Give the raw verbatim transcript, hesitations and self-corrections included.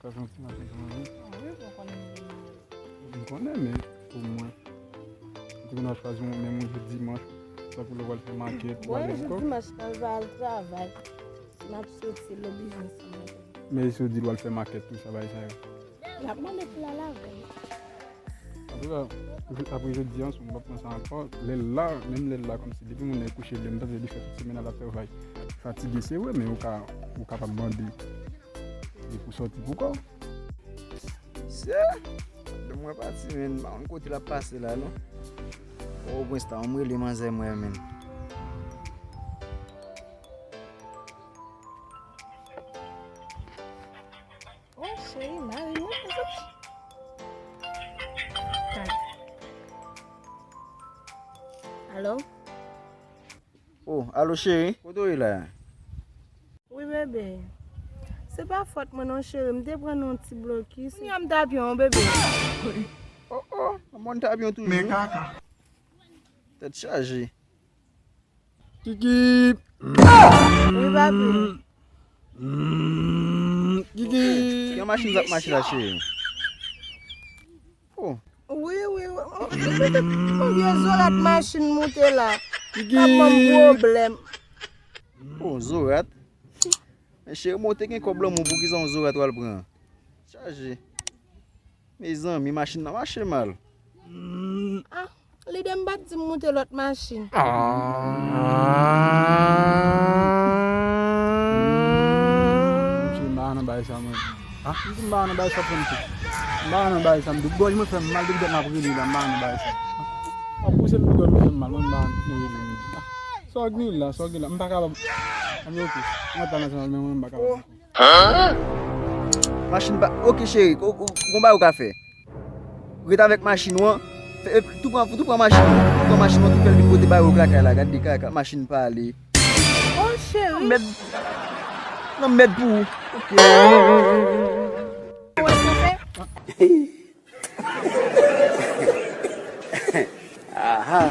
Sa se yon ti machin kanmenm, wi. Ah wi, bon, konnen m gen mari. M konnen, men omwen, m te konn al chwazi yon, menm yon jou dimanch, tankou lè w al fè makèt, w Bon, al yon jou lekòl. Dimanch, nan l va al travay. Si n ap soti, l oblije ansanm avè m. Men si w di l w al fè makèt, tou sa, bagay sa yo. L ap mande pou l al avè l. Antouka, apre jodi an, si w p ap pran sa ankò, lè l la, menm lè l la, kòmsi depi moun nan kouche, lè m tande li fè tout semèn nan l ap travay. Fatige, se vre, men ou ka, ou kapab mande li pou sòti pou kò w. Se, lè mwen pati, men, m pa konn kote l ap pase la, non. O, Prince ta, m rele manzè mwen, men. Oh, cheri, mari mwen, mezanmi. Alo? Oh, alo, cheri, kote w ye la? Wi, bebe. Se pa fòt mwen non, cheri, m te pran yon ti blokis. Kounya m t ap yon, bebe. Oh, oh, m t ap yon toujou. Men kaka. Tèt chaje. Kiki. Wi, papi. Mm, Kiki. Yon machin zak mache la, cheri. Oh. Wi, wi, wi. Yon vye zorat machin moute la. Kiki. Ap ban m pwoblèm. Oh, zorat. Men cheri, mwen te gen kòb lan mwen, poukisa yon zorat w al pran? Chaje. Mezanmi, machin nan mache mal. Ah, lidè m pa t di m moute lòt machin. Ah. Mesye, m pa nan bagay sa, mwen. Ah, m di m pa nan bagay sa, frè m, tou. M pa nan bagay sa, m di gòj mwen fè m mal, depi dat m ap rele la, m pa nan bagay sa. Ah, w ap pouse m pou gòj mwen fè m mal, mwen m pa nan rele m. Ah, sa w gen la, sa w gen la, m pa kapab. Ah, men oke, mwen pa nan sa, men mwen m pa kapab. Machin pa, oke cheri, ko-, ko-, gon bagay ou ka fè. Ret avèk machin ou an. Fè, e, tou pran, tou pran machin ou an. Tou pran machin ou an, tou fè l vin pote bagay ou lakay la. Gade kaka, machin pale. Oh, cheri. Nan mèd. Nan mèd pou ou. Oke. Ou wè sa fè? Aha.